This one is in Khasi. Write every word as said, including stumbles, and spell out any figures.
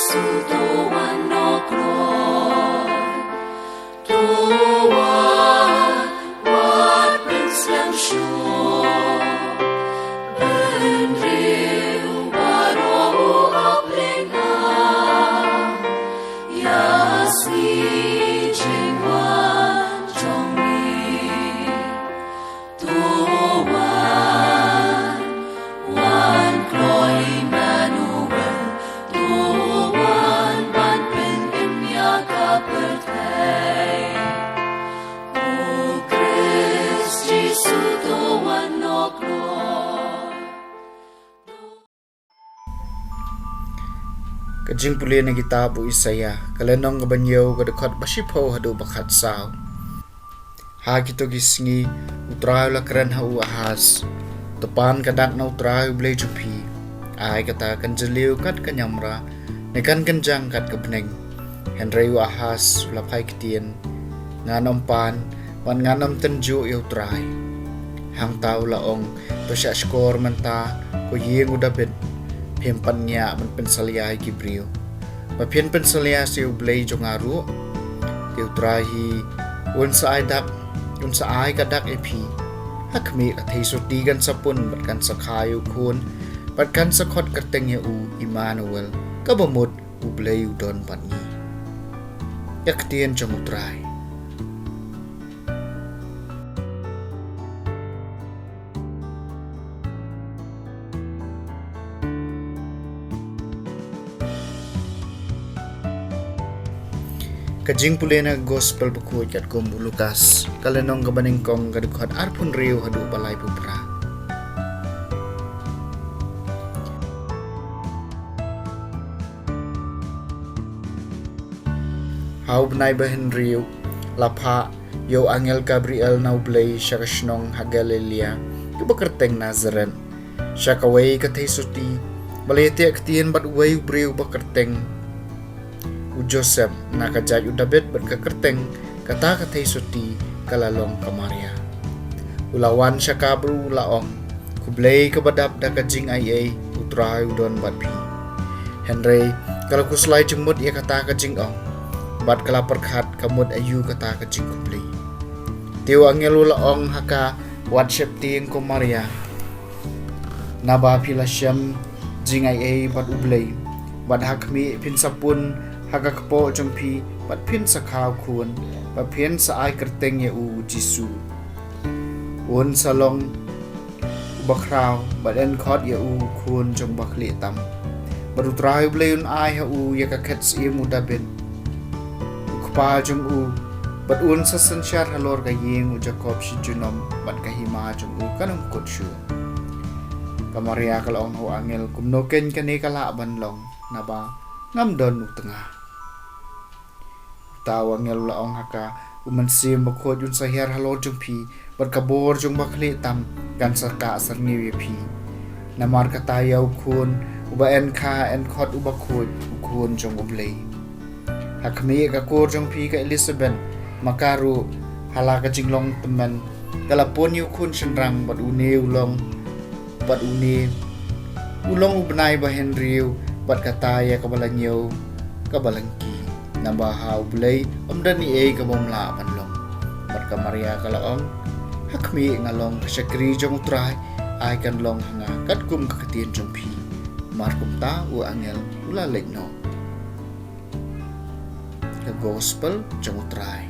Jisu to wan noh kloi. To wan, wat pynslem shuh. Bynriew baroh u ap lyngngoh. Ïa sngi jingwan jong ngi. To wan, wan kloi Immanuel. To wan ban pynim ïa ka pyrthei. O Khrist Jisu to wan noh kloi. Ka jingpule na kitab u Isaïah, ka lynnong kaba hynñiew, ka dkhot ba shiphew haduh ba khatsaw. Ha kito ki sngi, U Trai u la kren ha u Ahas: To pan ka dak na U Trai U Blei jong phi. Ai kata kan jylliew kat ka ñiamra, ne kan kynjang kat ka bneng. Hynrei u Ahas u la phai ktien: Ngan ym pan, bad ngan ym tynjuh ïa U Trai. Hangta u la ong: To shahshkor mynta, ko ïing u Dabid, phim pat ngiah ban pynsalia ïa ki briew, ba phin pynsalia sa ïa U Blei jong nga ruh. Te U Trai hi un sa ai dak, un sa ai ka dak ïa phi. Ha khmih, ka theisotti kan sa pun bad kan sa kha ïa u khun, bad kan sa khot kyrteng ïa u Immanuel, kaba mut: U Blei u don bad ngi. Ïa ka ktien jong U Trai. Ka jingpule na Gospel bakhuid katkum u Lukas, ka lynnong kaba nyngkong, ka dkhot arphew hynriew haduh ba laiphew phra. Ha u bnai ba hynriew, la phah ïa u angel Gabriel na U Blei sha ka shnong ha Galilea, kaba kyrteng Nasareth, sha kawei ka theisotti ba la ïateh ktien bad uwei u briew ba kyrteng u Joseph, na ka jaid u Dabid, bad ka kyrteng kata ka theisotti ka la long ka Maria. U la wan sha ka bad u la ong: Khublei kaba dap da ka jingaiei, U Trai u don bad phi. Hynrei ka la khuslai jingmut ïa kata ka jingong, bad ka la pyrkhat ka mut aïu kata ka jingkhublei. Te u angel u la ong ha ka: Wat sheptieng, ko Maria, naba phi la shem jingaiei bad U Blei. Bad ha khmih, phin sa pun ha ka kpoh jong phi, bad phin sa kha u khun, bad phin sa ai kyrteng ïa u Jisu. Un sa long u bakhraw, bad yn khot ïa u Khun jong U Bakhlieh tam. Bad U Trai U Blei un ai ha u ïa ka khet syiem u Dabid, u kpa jong u, bad un sa synshar halor ka ïing u Jakob shi junom, bad ka hima jong u kan ym kut shuh. Ka Maria ka la ong ha u angel: Kumno keiñ kane ka lah ban long, naba ngam don u tnga? Uta u angel u la ong ha ka: U Mynsiem Bakhuid un sa hiar halor jong phi, bad ka bor jong U Bakhlieh tam kan sa kah syrngiew ïa phi. Namar kata, ïa u khun uba yn kha yn khot u bakhuid, u Khun jong U Blei. Ha khmih, ka kur jong phi ka Elisabeth, ma ka ruh, ha la ka jinglong tymmen, ka la pun ïa u khun shynrang, bad une u long, bad une u long u bnai ba hynriew, bad kata ïa kaba la ñiew, kaba la ngki. Naba ha U Blei ym don ei ei kaba ym lah ban long. Bad ka Maria ka la ong: Ha khmih, nga long ka shakri jong U Trai, ai kan long ha nga katkum ka ktien jong phi. Mar kumta u angel u la leit noh. Ka Gospel jong U Trai.